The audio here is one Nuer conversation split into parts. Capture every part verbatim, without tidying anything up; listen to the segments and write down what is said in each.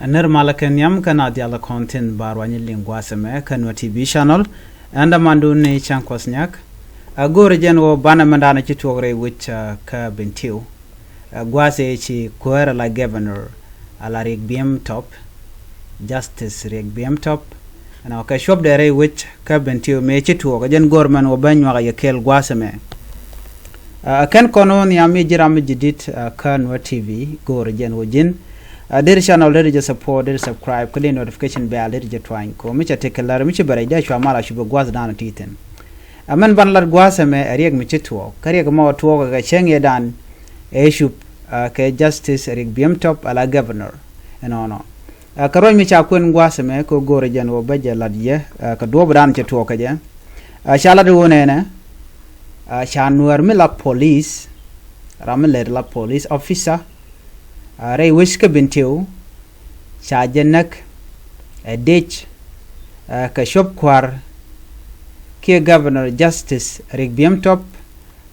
Nir malä kɛ nhiam kä na dial kɔn thin ba ruany liŋ gua̱a̱th ɛmɛ kä Nuer T V channel. Ɛn dämandu ni Cäŋ Kuɔth Nyak. A go̱o̱rɛ jɛn wä banɛ mɛn da̱a̱n ci tuɔɔk rɛy wec kä Bentiu. Ɛ gua̱a̱th ëë ci kuäär ala governor ala Riek Biem Top, Justice Riek Biem Top. Ɛnɔ kɛ cuɔpdɛ rɛy wec kä Bentiu mëë ci tuɔɔk ɛ jɛn go̱o̱r mɛn wä ben nyuak a yɛ kɛɛl gua̱a̱th ɛmɛ. Ɛ kɛn kɔn wä nhiam mi ji̱ ram mi ji̱ di̱t kä Nuer T V go̱o̱r jɛn wä ji̱n. Ɛ deri channel deri jɛ support, deri subscribe kä deri notification bell deri jɛ tuany ko mi ca tekɛ lär mi ci bɛ rɛy dee cua mal a cupɛ gua̱a̱th da̱a̱n ti thi̱n. Ɛ mɛn ban lat gua̱a̱th ɛmɛ ɛ Riek mi ci tuɔɔk kä Riek mɔ tuɔɔk ɛ kɛ cäŋ yɛ da̱a̱n ɛ cup kɛ Justice Riek Biem Top ala governor. Ɛnɔnɔ. Ɛ kɛ ruac mi ca kuɛn gua̱a̱th ɛmɛ kɛ go̱o̱rɛ jɛn wä bä jɛ lat yɛ ɛ kɛ duɔ̱ɔ̱p da̱a̱n cɛ tuɔɔk kɛ jɛ. Ɛ ca lat wä nɛnɛ. Ɛ ca Nuäär mi la police, ram mi lɛt la police officer, ɛ rɛy wec kä Bentiu ca jɛ näk ɛ dec ɛ kɛ cuɔp kua̱r kiɛ governor Justice Riek Biem Top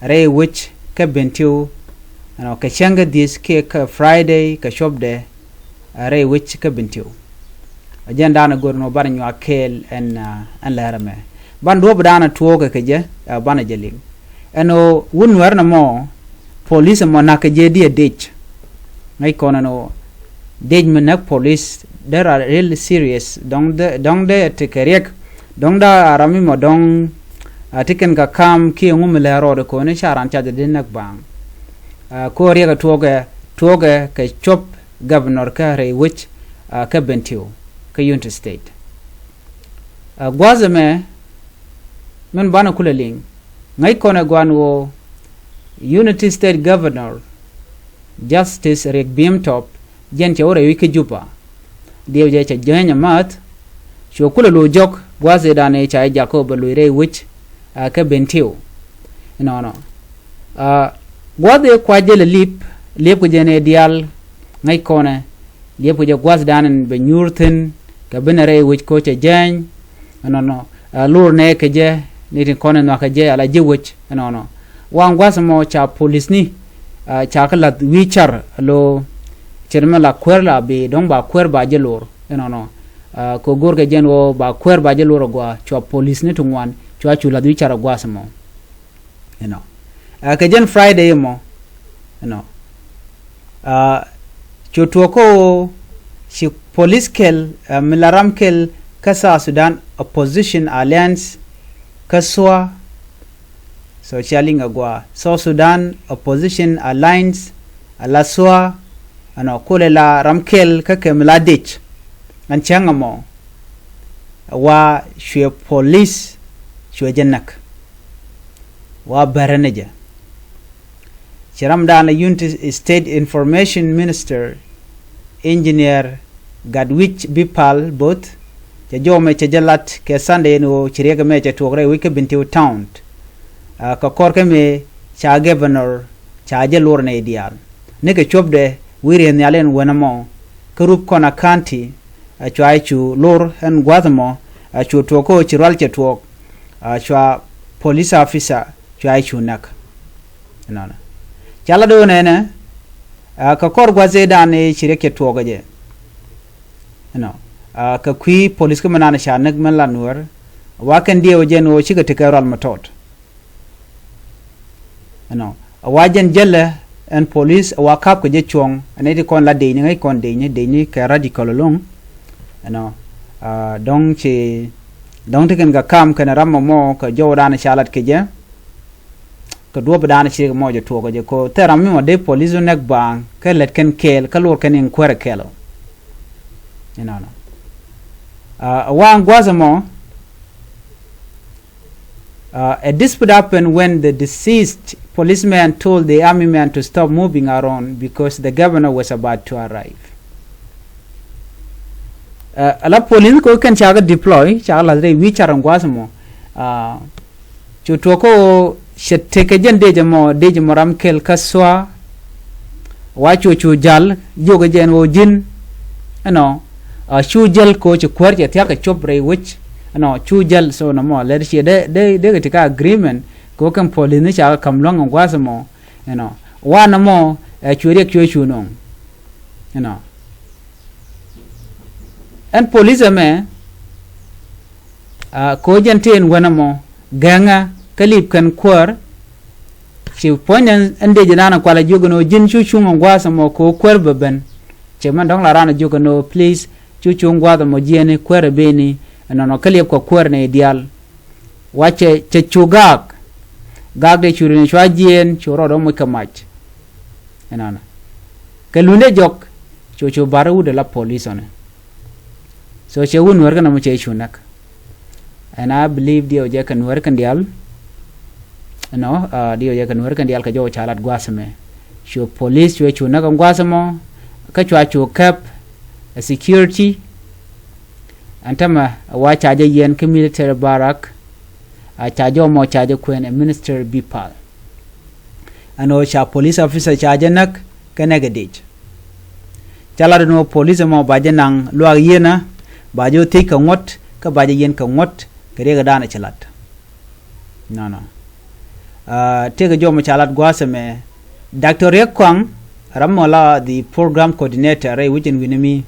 rɛy wec kä Bentiu. Ɛnɔ kɛ cäŋ kä dhieth kiɛ kä Friday kɛ cuɔpdɛ rɛy wec kä Bentiu. Ɛ jɛn da̱a̱n go̱o̱r nɔ banɛ nyuak kɛɛl ɛn ɛn lɛr ɛmɛ. Ban duɔ̱ɔ̱p da̱a̱n tuɔɔk kɛ jɛ ɛ banɛ jɛ liŋ. Ɛn ɣöö wun Nuäär nɔmɔ police ɛmɔ na̱k kɛ jɛ diɛ dec. Ŋäc kɔn ɛn ɣöö dec mi näk police dee ra real serious dɔ̱ŋ dee dɔ̱ŋ dee ti kɛ Riek dɔ̱ŋ dee a ram mi mɔ dɔ̱ŋ a ti kɛn ka kam kiɛ ŋu mi lɛ rɔɔdɛ kɔn i̱ ca ran ca jɛ di näk baaŋ. Ɛ ko Riek ɛ tuɔɔkɛ tuɔɔkɛ kɛ cuɔp governor kä rɛy wec ɛ kä Bentiu kä Unity State. Ɛ gua̱a̱th ɛmɛ min banɛ kulɛ liŋ ŋäc kɔn ɛ gua̱a̱n ɣöö Unity State Governor Justice Riek Biem Top jɛn cɛ wä rɛy wec kä Juba. Diɛw jɛ cɛ jɛny ɛ math cuɛ kulɛ lo̱o̱ jɔk gua̱a̱th ëëdan ëë ca jɛ jakä bɛ lo̱c rɛy wec ɛ kä Bentiu. Ɛnɔnɔ. Ɛ gua̱a̱th ëë kua jɛ lɛ li̱p li̱ep kɛ jɛn ëë diaal ŋäc kɔnɛ li̱ep kɛ jɛ gua̱a̱th da̱a̱n ɛn bɛ nyuur thi̱n kɛ binɛ rɛy wec ko̱ cɛ jɛny. Ɛnɔnɔ. Ɛ lor nɛ kɛ jɛ ni tin kɔn in nhɔakɛ jɛ ala ji̱ wec ɛnɔnɔ. Waŋ gua̱th mɔ ca polisni ɛ ca kä la̱th wi̱i̱ car lo cir mi la kuäär la bi dɔ̱ŋ ba kuäär ba jɛ lor ɛnɔnɔ. Ɛ kɛ go̱o̱r kɛ jɛn ɣöö ba kuäär ba jɛ lor ɛ gɔaa cua polisni ti ŋuan cua cu la̱th wi̱i̱ car ɛ gua̱th mɔ. Ɛnɔ. Ɛ kɛ jɛn Friday mɔ ɛnɔ. Ɛ cu tuɔɔk kä ɣöö ci polis kɛl ɛ mi la ram kɛl kä South Sudan Opposition Alliance kä SSOA. So cia liŋ ɛ gɔaa South Sudan Opposition Alliance ala SSOA. Ɛnɔ kulɛ la ram kɛl kä kɛ mi la dec. Ɛn cäŋ ɛmɔ ɛ wa cuɛ polis cuɛ jɛ näk. Wa bärä ni jɛ. Ci ramdan la Unity State Information Minister Engineer Gatwech Bipal Both cɛ jɔw mɛ cɛ jɛ lat kɛ Sunday ni ɣöö ci riɛk mɛ cɛ tuɔɔk rɛy wec kä Bentiu Town. Ɛ kɛ kɔr kä mëë ca governor ca jɛ lor nɛy diaal ni kɛ cuɔpdɛ wi̱i̱ rieth nhial in wänä mɔ kä rup kɔn a county. Ɛ cua cu lor ɛn gua̱th mɔ ɛ cu tuɔɔk kä ɣöö ci rual cɛ tuɔɔk. Ɛ cua police officer cua cu näk. Ɛnɔnɔ. Ca la do̱o̱n ɛnɛ ɛ kɛ kɔr gua̱th ëëdan ëë ci riɛk cɛ tuɔɔk ɛ jɛ. Ɛnɔ. Ɛ kɛ kui̱ polis kä mi nan ca näk mɛn la Nuäär wa kɛn diɛw ɛ jɛn ɣöö cikɛ tekɛ rual mi tɔt. Ɛnɔ. Ɛ wa jɛn jälɛ ɛn polis ɛ wa ka̱p kɛ jɛ cuɔ̱ŋ ɛn iti kɔn la decni ŋäc kɔn decni decni kɛ radical ɛlɔ̱ŋ. Ɛnɔ. Ɛ dɔ̱ŋ ci dɔ̱ŋ ti kɛn kɛ kam kɛn ram mɔmɔ kɛ jɔwdan ca lat kɛ jɛ. Kɛ duɔ̱ɔ̱p dan ci mɔ jɛ tuɔɔk kɛ jɛ ko thil ram mi mɔ dee polis wä näk baaŋ kä lät kɛn kɛɛl kä luɔr kɛn in kuäärɛ kɛɛl ɔ. Inɔnɔ. Ɛ waŋ gua̱th ɛmɔ. Ɛ a dispute happened when the deceased policeman told the army men to stop moving around because the governor was about to arrive. Ɛ ala polis ko kɛn cakɛ deploy cakɛ lath rɛy wi̱i̱ car in gua̱th ɛmɔ. Cu tuɔɔk kä ɣöö cɛ tekɛ jɛn dec ɛmɔ dec ɛmɔ ram kɛl kä SSOA. Wa cu cu jal jiök ɛ jɛn ɣöö ji̱n ɛnɔ. Cu jäl kɛ ɣöö ci kuäär cɛ thia̱k kɛ cop rɛy wec ɛnɔ cu jäl so nɔmɔ lɛr ciɛ dee dee dee kɛ ti kä agreement kɛ ɣöö kɛn polis ni cakɛ ka̱m lua̱ŋ in gua̱th ɛmɔ. Ɛnɔ wanɛ mɔ ɛ cu riɛk cuɛ cu nɔŋ. Ɛnɔ. Ɛn polis ɛmɛ, a, ko̱ jɛn tin wänä mɔ gɛŋä kä lip kɛn kuäär. Ci puɔ̱ny ɛn, ɛn dec ɛnan kualɛ jiök ɛn ɣöö ji̱n cu cuŋ ɛn gua̱a̱th ɛmɔ ko̱ kuäär bɛ ben. Ci mɛn dɔ̱ŋ la raan ɛ jiök ɛn ɣöö, please, cu cuŋ gua̱a̱th ɛmɔ jiɛɛni kuäär ɛ beni. Ɛnɔnɔ kä liɛp kɛ kuäär ni diaal. Wa cɛ, cɛ cu gaak. Gaak dee cu rin cua jiɛɛn cu rɔɔdɛ moc kɛ mac. Ɛnɔnɔ. Kɛ luundɛ jɔk, cu cu bar wut ɛ la polis ɔnɛ. So cɛ wut nuäär kɛn ɔmɔ cɛ cu näk. And I believe diɛw jɛ kɛ nuäär kɛn diaal. Ɛnɔ, a, diɛw jɛ kɛ nuäär kɛn diaal kɛ jɔw ca lat gua̱a̱th ɛmɛ. Cu polis cuɛ cu näk ɛn gua̱a̱th ɛmɔ. Kä cua cu kɛp ɛ security. Ɛn tämɛ ɛ wa ca jɛ yɛn kä military barrack. A ca jɔw mɔ ca jɛ kuɛn ɛ minister bipal. Ɛn ɣöö ca police officer ca jɛ näk kɛ nɛk ɛ dec. Ca lat ɛn ɣöö police ɛmɔ ba jɛ naŋ luaak yieenä, ba jɛ ɣöö thiec kɛ ŋuɔ̱t kä ba jɛ yieen kɛ ŋuɔ̱t kɛ riɛk ɛ daanɛ ci lat. Nɔnɔ. A, tëëkɛ jɔw mɔ ca lat gua̱a̱th ɛmɛ, Doctor Riek Kuaŋ, ram mɔ la the program coordinator rɛy wecin wi̱nɛ mi,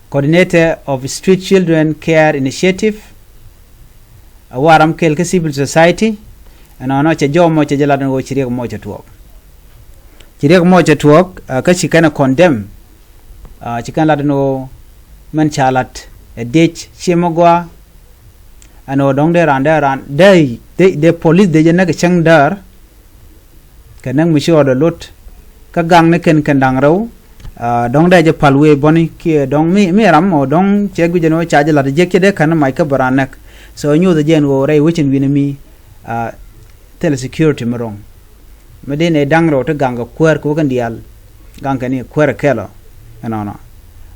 coordinator of Street Children Care Initiative. A wa ram kɛl kä civil society. Ɛnɔnɔ cɛ jɔw mɔ cɛ jɛ lat ɛn ɣöö ci riɛk mɔ cɛ tuɔɔk. Ci riɛk mɔ cɛ tuɔɔk, a, kä ci kɛn ɛ condemn. A, ci kɛn lat ɛn ɣöö mɛn ca lat ɛ dec ciɛ mɛ gɔaa. Ɛn ɣöö dɔ̱ŋ dee raan dee raan dee, dee, dee polis dee jɛ näk ɛ cäŋ däär. Kɛ näk mi ci rɔɔdɛ lot kä gaŋ ni kɛn kɛn da̱ŋ rɛw. A, dɔ̱ŋ dee jɛ pal wee bɔni kiɛ dɔ̱ŋ mi, mi ram ɔ dɔ̱ŋ cɛ guic ɛn ɣöö ca jɛ la̱t jiäk cɛ dee ka̱n mac kä bɛ raan näk. So nyuuth ɛ jɛ ɛn ɣöö rɛy wecin wi̱nɛ mi, a, thilɛ security mi ro̱ŋ. Mi dee nɛ da̱ŋ rɛw ti gaŋ kɛ kuäär kɛ wä kɛn diaal. Gaŋ kɛ ni kuäär kɛl ɔ. Ɛnɔnɔ.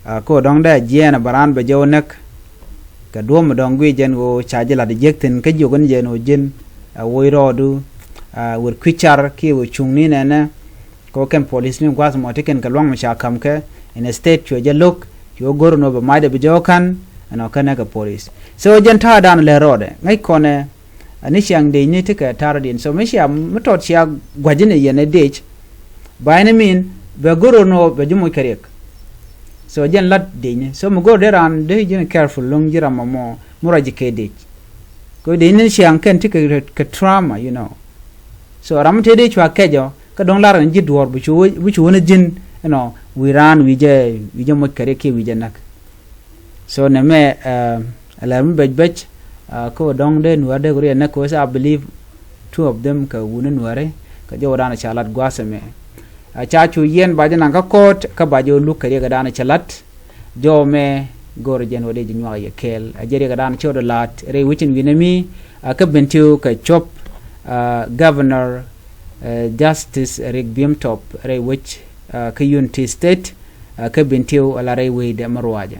A, kä dɔ̱ŋ dee jiɛɛn ɛ bɛ raan bɛ jɛ wä näk. Kɛ duɔ̱ɔ̱p mi dɔ̱ŋ guic jɛn ɣöö ca ji̱ la̱t jiäk thi̱n kä jiök ni jɛn ɣöö ji̱n, a, woc rɔɔdu, a, wër kui̱ car kiɛ wër cuŋni nɛnɛ. Kɛ ɣöö kɛn polis ni gua̱th mɔ ti kɛn kɛ luaŋ mi ca ka̱m kɛ, instead cuɛ jɛ lo̱k, cuɛ go̱r ni ɣöö bɛ macdɛ bi jɔɔk ka̱n, ɛnɔ kɛnɛ kɛ polis. So jɛn ta̱a̱dan lɛ rɔɔdɛ ŋäc kɔnɛ, a, ni ciaŋ dec ni ti kɛ ta̱a̱rɔdiɛn. So mi cia mi tɔt cia gua̱c ni yɛn ɛ dec, by any mean, bɛ go̱r ni ɣöö bɛ ji̱ moc kɛ riɛk. So jɛn lat dec ni. So mi go̱r dee raan dee ji̱n careful lo̱ŋ ji̱ ram mɔ mɔ mi ruac ji̱ kɛ dec. Kɛ dec ni ciaŋ kɛn ti kɛ, kɛ trauma, you know. So ram mi te dee cua kɛc ɔ, kä dɔ̱ŋ lar ɛn ji̱ duɔ̱ɔ̱r bi cu wä, bi cu wä ni ji̱n, you know, wi̱i̱ raan wi̱i̱ jɛ, wi̱i̱ jɛ moc kɛ riɛk kiɛ wi̱i̱ jɛ näk. So nɛmɛ, ɛ, ɛ lɛr mi bɛc bɛc, ɛ, kä dɔ̱ŋ dee nuäär dee ku riɛn nɛ kɛ wes, I believe two of them kɛ wuni nuääri, kɛ jɔw dan ca lat gua̱a̱th ɛmɛ. Ɛ, ca cu yiɛn ba jɛ naŋ kä court, kä ba jɛ luk kɛ riɛk dan cɛ lat. Jɔw mɛ go̱r jɛn wä dee jɛ nyuak yɛ kɛɛl. Ɛ, jɛ riɛk dan cɛ wä dee lat rɛy wecin wi̱nɛ mi, ɛ, kä Bentiu kɛ cop, ɛ, Governor, ɛ, Justice Riek Biem Top rɛy wec, ɛ, kä Unity State, ɛ, kä Bentiu ala rɛy wec dɛ mi ruacɛ.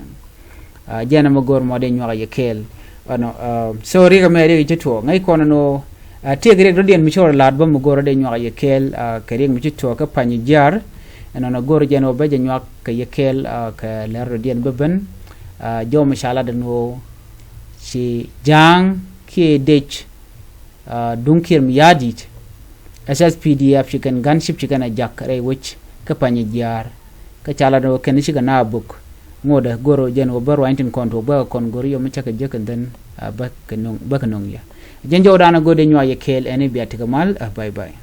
Ɛ, jɛn ɛmɛ go̱r mɔ dee nyuak yɛ kɛɛl. Ɛnɔ, ɛ, so riɛk ɛmɛ riɛk i̱ ci tuɔɔk. Ŋäc kɔn ɛnɔ, ɛ, tiɛk riɛk dɔ̱diɛn mi cɔɔr la̱t bä mi go̱r dee nyuak yɛ kɛɛl, ɛ, kɛ riɛk mi ci tuɔɔk kä Pany Jiaar. Ɛnɔnɔ go̱r jɛn ɔ bä jɛ nyuak kɛ yɛ kɛɛl, ɛ, kɛ lɛr dɔ̱diɛn bä ben. Ɛ, jɔw mi ca lat ɛn ɣöö ci ja̱a̱ŋ kiɛ dec, ɛ, duŋ Kiir Mayardit. S S P D F ci kɛn gunship ci kɛn ɛ jak rɛy wec kä Pany Jiaar. Kä ca lat ɔ kɛn cikɛ na buk. Ŋotdɛ go̱r jɛn ɔ bä ruany tin kɔn tuɔk bä kɔn go̱r yom cakɛ jek and then, a, bä kɛ no̱ŋ, bä kɛ no̱ŋ yɛ. Jɛn jɔw dan a go̱r dee nyuak yɛ kɛɛl ɛn i̱ bia tikɛ mal, a, bye bye.